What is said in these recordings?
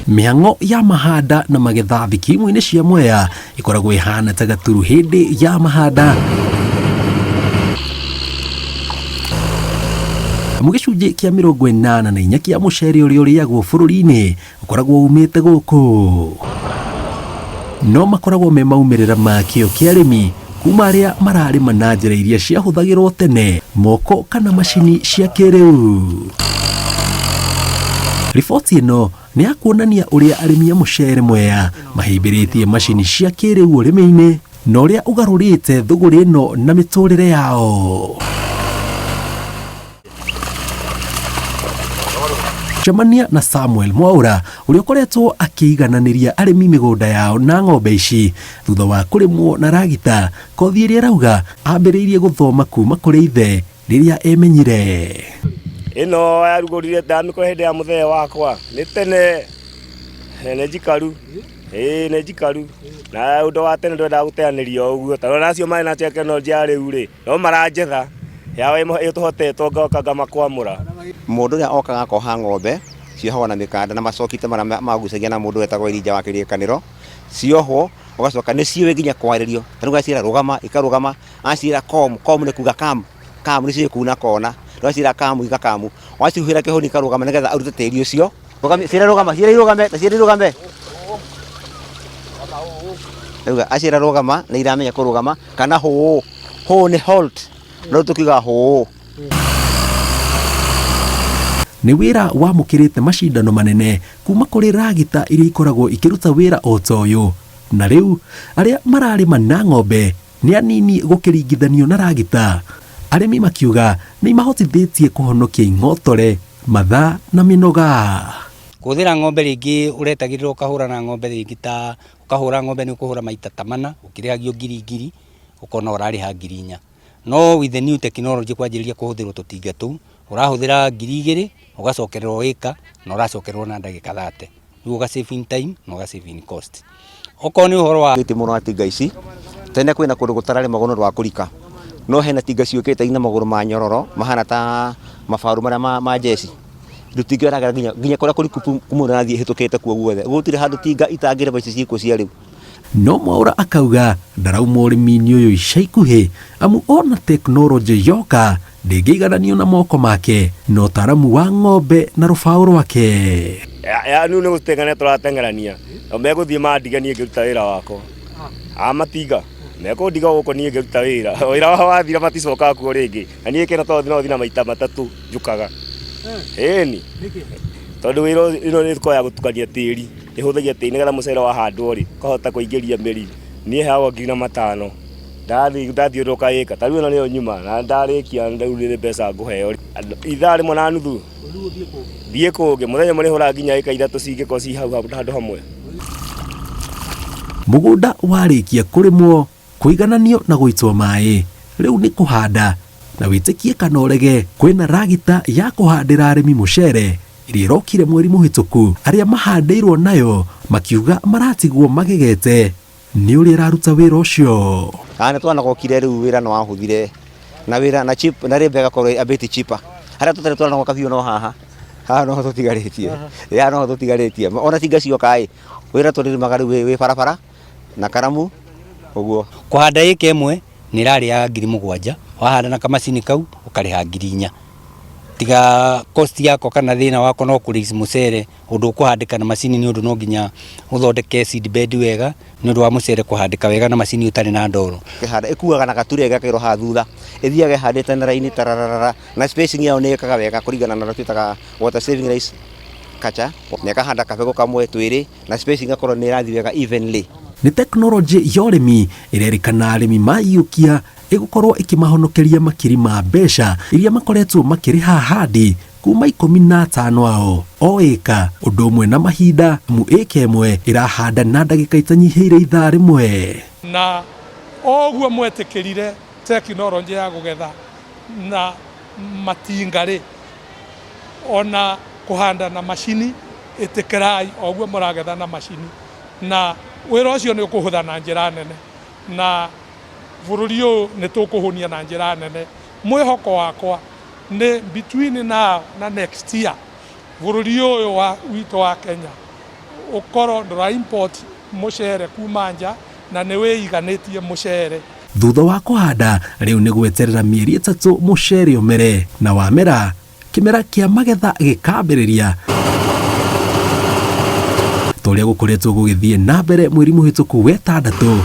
Mĩhang'o ya mahanda na magetha thikimu-inĩ cia Mwea ĩkoragwo ĩhana ta gaturu hĩndĩ ya mahanda. Amu gĩcunjĩ kĩa 84 kĩa mũcere ũrĩa ũrĩagwo bũrũri-inĩ ũkoragwo umĩte gũkũ. No makoragwo me maumĩrĩra ma kĩo kĩa arĩmi kuma arĩa mararĩma na njĩra iria ciahũthagĩrwo tene, moko kana macini cia kĩrĩu. Riboti ĩno nĩ ya kuonania ũrĩa arĩmi a mũcere Mwea mahĩmbĩrĩtie macini cia kĩrĩu ũrĩmi-inĩ na ũrĩa ũgarũrĩte thũgũrĩ ĩno na mĩtũrĩre yao. Cemania na Samuel Mwaura ũrĩa ũkoretwo akĩigananĩria arĩmi mĩgũnda yao na ng'ombe ici thutha wa kũrĩmwo na ragita, kothi ĩrĩa arauga ambĩrĩirie gũthoma kuma kũrĩ ithe rĩrĩa emenyire. Ĩno yarugũrire ndamĩkora hĩndĩ ya mũthee wakwa nĩ tene nĩ njikaru, ĩĩ nĩ njikaru na ũndũ wa tene ndwendaga gũteanĩrio ũguo, ta rora acio marĩ na tekinoronjĩ ya rĩu rĩ no maranjetha yao ĩtũhotetwo ngoka ngamakwamũra. Mũndũ ũrĩa okaga akoha ng'ombe ciohagwo na mĩkanda na macoki ta marĩa magucagia na mũndũ wetagwo Elijah wa kĩrĩkanĩro, ciohwo ũgacoka nĩ ciũĩ nginya kwarĩrio, ta rĩu waciĩra rũgama ikarũgama, waciĩra kom, kom nĩ kuga come, come nĩ ciũĩ kuna kona, waciĩra come igakamu, wacihuhĩra kĩhũni ikarũgama nĩgetha arute tĩri ũcio. Rũgamia, ciĩre rũgama, ciĩre irũgame, ta ciĩre irũgame. Rĩu aciĩra rũgama nĩ iramenya kũrũgama kana hũũ, hũũ nĩ halt, no rĩu tũkiugaga hũũ. Nĩ wĩra wamũkĩrĩte macindano manene kuma kũrĩ ragita iria ikoragwo ikĩruta wĩra o ta ũyũ. Na rĩu arĩa mararĩma na ng'ombe nĩ anini gũkĩringithanio na ragita. Arĩmi makiuga nĩ imahotithĩtie kũhonokia ing'otore, mathaa na mĩnoga. Kũhũthĩra ng'ombe rĩngĩ ũretagĩrĩra ũkahũra na ng'ombe rĩngĩ ta ũkahũra ng'ombe nĩ ũkũhũra maita ta mana ũkĩrĩhagio ngiri ngiri ũkona ũrarĩha 4000. No with the new technology kwanjĩrĩria kũhũthĩrwo tũtinga tũu ũrahũthĩra 2000 ũgacokererwo ĩka na ũracokererwo na ndagĩka 30. Rĩu ũga save in time na ũga save in cost. Okorwo nĩ ũhoro wa Gĩtĩ mũno wa tinga ici, tene kwĩna kũndũ gũtararĩmagwo nĩ ũndũ wa kũrika, no hena tinga ciũkĩte ina magũrũ ma nyororo mahana ta mabaru marĩa ma njeci, rĩu tinga ĩragera nginya kũrĩa kũriku kuma ũrĩa ĩrathiĩ ĩhĩtũkĩte kuo guothe, gũtirĩ handũ tinga itangĩrĩma ici ciĩkuo cia rĩu. No Mwaũra akauga ndarauma ũrĩmi-inĩ ũyũ ica ikuhĩ amu ona tekinoronjĩ yoka ndĩngĩigananio na moko make na ũtaaramu wa ng'ombe na rũbaũ rwake. Ya rĩu nĩ gũteng'erania tũrateng'erania, nao megũthiĩ mandige niĩ ngĩruta wĩra wakwa. A matinga, mekũndiga gũkũ niĩ ngĩruta wĩra, wĩra wao wathira maticokaga kuo rĩngĩ, na niĩ kĩno tondũ no thiĩ na maita matatũ njũkaga. Ĩni, tondũ wĩra ĩno nĩ ĩkoragwo ya gũtukania tĩri, ĩhũthagia tĩri nĩgetha mũcere wahandwo rĩ, ũkahota kũingĩria mĩri. Niĩ heagwo 0500. Ndathiĩ ndathiũrũrũka ĩka ta rĩu ĩno nĩyo nyuma na ndarĩkia rĩu nĩ mbeca ngũheo ithaa rĩmwe na nuthu thiĩ kũngĩ mũthenya ũmwe nĩhũraga nginya ĩka ithatũ cingĩkorwo ci hau handũ hamwe. Mũgũnda warĩkia kũrĩmwo, kũigananio na gũitwo maĩ, rĩu nĩ kũhanda. Na wĩtĩkie kana ũrege, kwĩna ragita ya kũhandĩra arĩmi mũcere ĩrĩa ĩrokire mweri mũhĩtũku, arĩa mahandĩirwo nayo makiuga maratigwo magegete. Nĩ ũrĩa ĩraruta wĩra ũcio. Kana nĩ twanogokire rĩu wĩra nĩ wahũthire na wĩra na cheap na rĩmbe ĩgakorwo a bit cheaper harĩa tũtarĩ twaranogoka biũ no haha haha noho tũtigarĩtie haha noho tũtigarĩtie ona tinga cioka ĩ wĩra tũrĩrĩmaga rĩu wĩ barabara na karamu ũguo. Kũhanda ĩka ĩmwe nĩ ĩrarĩa 7000, wahanda na kamacini kau ũkarĩha 4000. Tiga cost yako kana thĩna wako no kũ raise mũcere Ũndũ ũkũhandĩka na macini nĩ ũndũ no nginya ũthondeke seed bed wega nĩ ũndũ wa mũcere kũhandĩka wega na macini ũtarĩ na ndoro. Ĩkĩhanda ĩkuaga na gaturee ĩgekĩrwo haha thutha, ĩthiaga ĩhandĩte na raini tararara na spacing yayo nĩ ĩkaga wega kũringana na ũrĩa twĩtaga water saving rice culture, na ĩkahanda kabegũ kamwe twĩrĩ na spacing ĩgakorwo nĩ ĩrathiĩ wega evenly. Nĩ tekinoronjĩ ya ũrĩmi ĩrerĩkana arĩmi maiyũkia ĩgũkorwo ĩkĩmahonokeria makiri ma mbeca iria makoretwo makĩrĩha handi Kuuma 15 ao o ĩka, ũndũ ũmwe na mahinda, amu ĩka ĩmwe ĩrahanda na ndagĩka itanyihĩire ithaa rĩmwe. Na o ũguo mwetĩkĩrire tekinoronjĩ ya kũgetha na matinga-rĩ, o na kũhanda na macini, ĩtĩkĩrai o ũguo mũragetha na macini, na wĩra ũcio nĩ ũkũhũtha na njĩra nene, na bũrũri ũyũ nĩ tũkũhũnia na njĩra nene. Mwĩhoko wakwa nĩ between now na next year bũrũri ũyũ wa witũ wa Kenya Ũkorwo ndũra import mũcere kuma nja na nĩ wĩiganĩtie mũcere. Thutha wa kũhanda rĩu nĩ gweterera mĩeri 3 mũcere ũmere, na wamera kĩmera kĩa magetha gĩkambĩrĩria. Ta ũrĩa gũkoretwo gũgĩthiĩ na mbere mweri mũhĩtũku wetandatũ.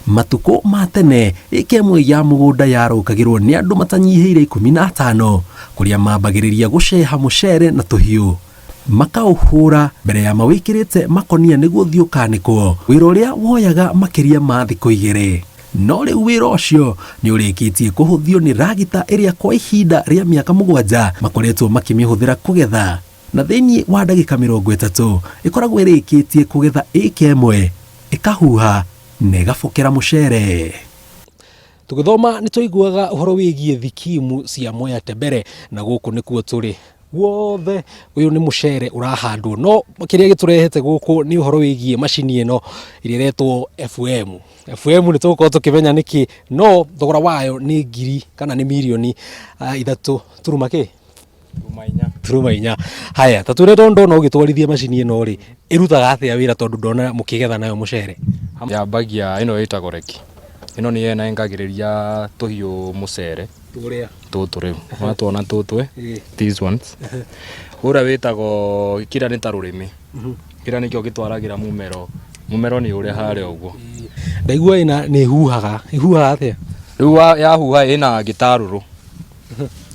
Matukũ ma tene ĩka ĩmwe ya mũgũnda yarũkagĩrwo nĩ andũ matanyihĩire 15 kũrĩa mambagĩrĩria gũceha mũcere na tũhiũ makaũhũra mbere ya mawĩkĩrĩte makonia nĩguo ũthiĩ ũkanĩkwo, wĩra ũrĩa woyaga makĩria ma thikũ 2. No rĩu wĩra ũcio nĩ ũrĩkĩtie kũhũthio nĩ ragita ĩrĩa kwa ihinda rĩa mĩaka 7 makoretwo makĩmĩhũthĩra kũgetha, na thĩinĩ wa ndagĩka 30 ĩkoragwo ĩrĩkĩtie kũgetha ĩka ĩmwe, ĩkahuha na ĩgabokera mũcere. Tũgĩthoma nĩ twaiguaga ũhoro wĩgiĩ thikimu cia Mwea Tembere, na gũkũ nĩkuo tũrĩ guothe. Ũyũ nĩ mũcere ũrahandwo, no kĩrĩa gĩtũrehete gũkũ nĩ ũhoro wĩgiĩ macini ĩno ĩrĩa ĩretwo FM. FM nĩ tũgũkorwo tũkĩmenya nĩkĩ, no thogora wayo nĩ ngiri kana nĩ mirioni 3 turuma kĩ? Turuma inya. Haya, ta twĩre tondũ ndona ũgĩtwarithia macini ĩno rĩ, ĩrutaga atĩa wĩra tondũ ndona mũkĩgetha nayo mũcere? Yambagia ĩno ĩtagwo reki. Ĩno nĩyo ĩnengagĩrĩria tũhiũ mũcere. Tũrĩa? Tũtũ rĩu. Watuona tũtũ ĩ, these ones. Ũrĩa wĩtagwo kĩrĩa nĩ ta rũrĩmĩ. Kĩrĩa nĩkĩo gĩtwaragĩra mũmero. Mũmero nĩ ũrĩa harĩa ũguo. Ndaigua ĩna nĩ ĩhuhaga. Ĩhuhaga atĩa? Rĩu yahuha ĩna gĩtarũrũ.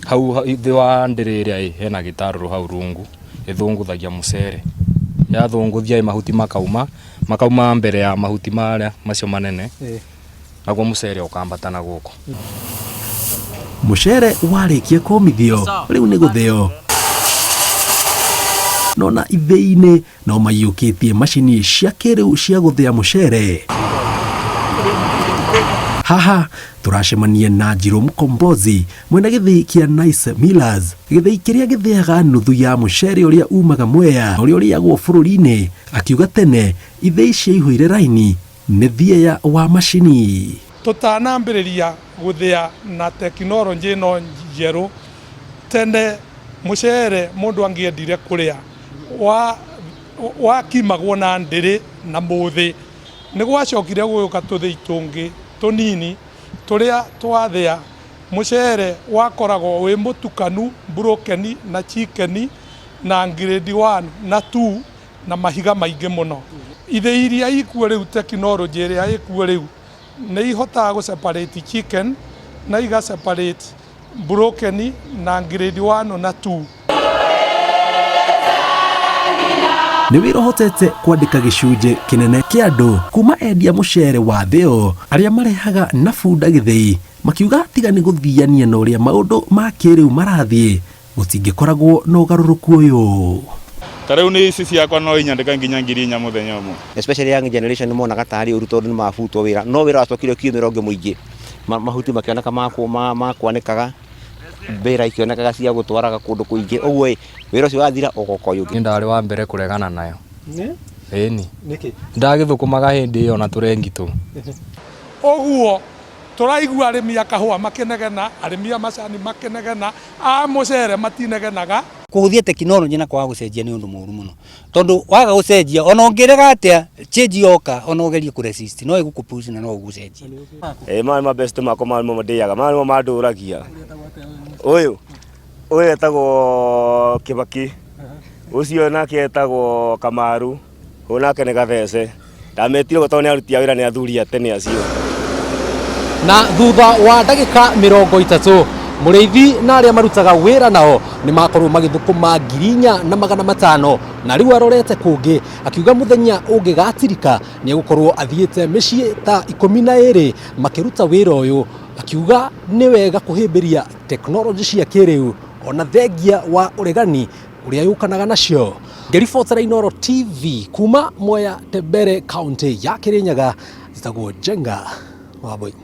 Hau thĩ wa ndĩrĩ ĩrĩa ĩ, hena gĩtarũrũ hau rungu. Ĩthũngũthagia mũcere. Yathũngũthia ĩ mahuti makauma, makauma mbere ya mahuti marĩa macio manene. Naguo mũcere ũkambata na gũkũ. Mũcere warĩkia kũmithio rĩu nĩ gũthĩo. No na ithĩi-inĩ no maiyũkĩtie macini cia kĩrĩu cia gũthĩa mũcere. Haha tũracemania na Njirũ Mkombozi mwena gĩthĩi kĩa Nice Millers, gĩthĩi kĩrĩa gĩthĩaga nuthu ya mũcere ũrĩa umaga Mwea ũrĩa ũrĩagwo bũrũri-inĩ, akiuga tene ithĩi ciaihũire raini nĩ thieya wa macini. Tũtanambĩrĩria gũthĩa na tekinoronjĩ ĩno njerũ, tene mũcere mũndũ angĩendire kũrĩa wakimagwo na ndĩrĩ na mũthĩ. Nĩ gwacokire gũgĩũka tũthĩi tũngĩ tũnini tũrĩa twathĩa mũcere wakoragwo wĩ mũtukanu broken na chicken na grade 1 na 2 na mahiga maingĩ mũno. Ithĩi iria ikuo rĩu, tekinoronjĩ ĩrĩa ĩkuo rĩu nĩ ihotaga gũ separate chicken na iga separate broken na grade 1 na 2. Nĩ wĩra ũhotete kwandĩka gĩcunjĩ kĩnene kĩa andũ kuma endia mũcere wa thĩo arĩa marehaga na bunda gĩthĩi, makiuga tiga nĩ gũthiania na ũrĩa maũndũ ma kĩrĩu marathiĩ gũtingĩkoragwo na ũgarũrũku ũyũ. Ta rĩu nĩ ici ciakwa no inyandĩka nginya 4,000 mũthenya ũmwe. Especially young generation nĩ monaga tarĩ ũru tondũ nĩ mabutwo wĩra, no wĩra wacokire ũkiumĩra ũngĩ mũingĩ. Mahuti makĩoneka ma kwanĩkaga, mbĩra ikĩonekaga cia gũtwaraga kũndũ kũingĩ, ũguo ĩ wĩra ũcio wathira ũgoka ũyũ ũngĩ. Niĩ ndarĩ wa mbere kũregana nayo. Ĩni. Ndagĩthũkũmaga hĩndĩ ĩyo na tũrengi tũu. Ũguo tũraigua arĩmi a kahũa makĩnegena, arĩmi a macani makĩnegena, a mũcere matinegenaga. Kũhũthia tekinoronjĩ na kwaga gũcenjia nĩ ũndũ mũru mũno, tondũ waga gũcenjia ona ũngĩrega atĩa change yoka ona ũgerie kũ resist no ĩgũkũ push na no ũgũcenjia. Maya nĩ ma best makwa, maya nĩmo ndĩaga, maya nĩmo mandũragia. Ũyũ ũyũ etagwo Kĩbaki, ũcio nake etagwo Kamaru, ũyũ nake nĩ Gathece. Ndametire ũguo tondũ nĩ aruti a wĩra, nĩ athuri a tene acio. Na thutha wa ndagĩka 30 mũrĩithi na arĩa marutaga wĩra nao nĩ makorwo magĩthũkũma 4,500, na rĩu arorete kũngĩ akiuga mũthenya ũngĩgatirika nĩ egũkorwo athiĩte mĩciĩ ta 12 makĩruta wĩra ũyũ, akiuga nĩ wega kũhĩmbĩria tekinoronjĩ cia kĩrĩu ona thengia wa ũregani ũrĩa yũkanaga nacio. Ngĩribotera Inooro TV kuma Mwea Tembere, kaunti ya Kirinyaga, njĩtagwo Njenga Wambui.